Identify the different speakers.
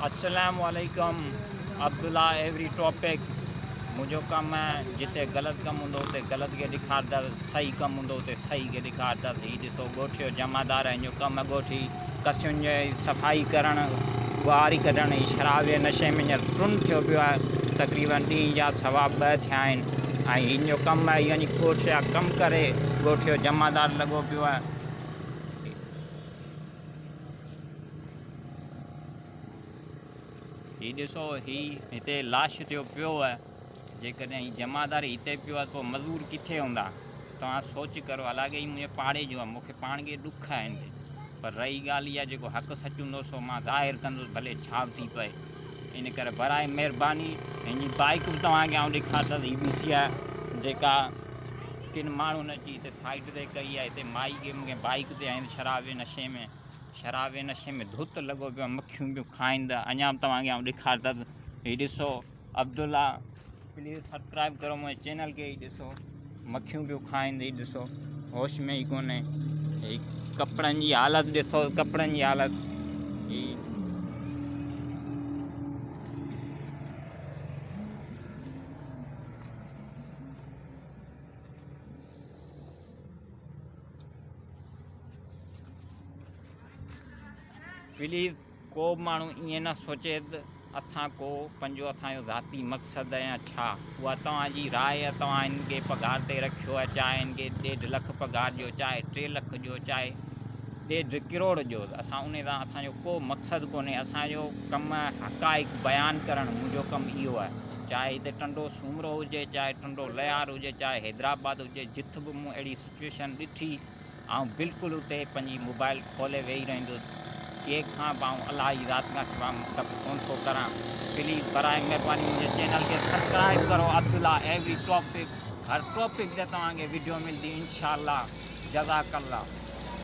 Speaker 1: السلام عليڪم Abdullah every topic منهنجو ڪم آهي جتي غلط ڪم هوندو اتي غلط کي ڏيکاردس صحيح ڪم هوندو اتي صحيح کي ڏيکاردس هي ڏسو ڳوٺ جو جمعدار آهي هن جو ڪم آهي ڳوٺ جي ڪسين جي صفائي ڪرڻ ٻهاري ڪڍڻ هي شراب جي نشي ۾ هينئر ٽن ٿيو پيو آهي تقريبن ڏينهن جا سوا ٻه ٿيا آهن ۽ هن جو ڪم آهي يعني ڳوٺ جا ڪم ڪري ڳوٺ جو جمعدار لڳو پيو آهي. هي ڏسو هي هتي لاش ٿيو پيو آهي جيڪڏهن هي جمعدار هتي پيو آهي پوء مزور ڪٿي هوندا توهان سوچ ڪرو حالانڪه هي منهنجي پاڙي جو آهي مونکي پاڻ کي ڏک آهي هن تي پر رهي ڳالهه اها جيڪو حق سچ هوندو سو مان ظاهر ڪندس ڀلي ڇا به ٿي پئي ان ڪري برائي مهرباني هن جي بائڪ به توهان کي آئون ڏيکارندس هي بي سي آهي جيڪا ڪن ماڻهن اچي هتي سائيڊ تي ڪئي آهي هتي مائي کي مونکي بائڪ تي آهن شراب جي نشي ۾ شراب جي نشي ۾ ڌت لڳو پيو آهي مکيون پيون کائن ته اڃا به توهان کي آئون ڏيکارندس هي ڏسو عبدالله پليز سبسڪرائب ڪرو منهنجي چينل کي هي ڏسو مکيون پيون کائن هي ڏسو هوش ۾ ئي ڪونهي هي ڪپڙن جي حالت ڏسو ڪپڙن جي حالت هي پليز ڪو به ماڻهو ائين نه سوچي ته اسان ڪو پنهنجو اسان جو ذاتي مقصد آهي يا ڇا اها توهان جي راء آهي توهان هن کي پگهار تي رکيو آهي چاهي هن کي ڏيڍ لک پگهار ڏيو چاهي ٽي لک ڏيو چاهي ڏيڍ ڪروڙ ڏيو اسان ان سان اسان جو ڪو مقصد ڪونهي اسان جو ڪم آهي حقائق بيان ڪرڻ منهنجو ڪم اهو آهي چاهي هتي ٽنڊو سومرو هجي چاهي ٽنڊو لهيار هجي چاهي حيدرآباد هجي جت به مون اهڙي سچويشن ڏٺي آئون بلڪل اتي پنهنجي موبائل کولي ويهي رهندس ڪنهن کان به آئون الله جي ذات کان سوا ڊپ ڪونه ٿو ڪران پليز برائي مهرباني منهنجي چينل کي سبسڪرائب ڪرو عبدالله ايوري ٽاپڪ هر ٽاپڪ تي توهان کي وڊيو ملدي انشاء الله جزاڪ الله.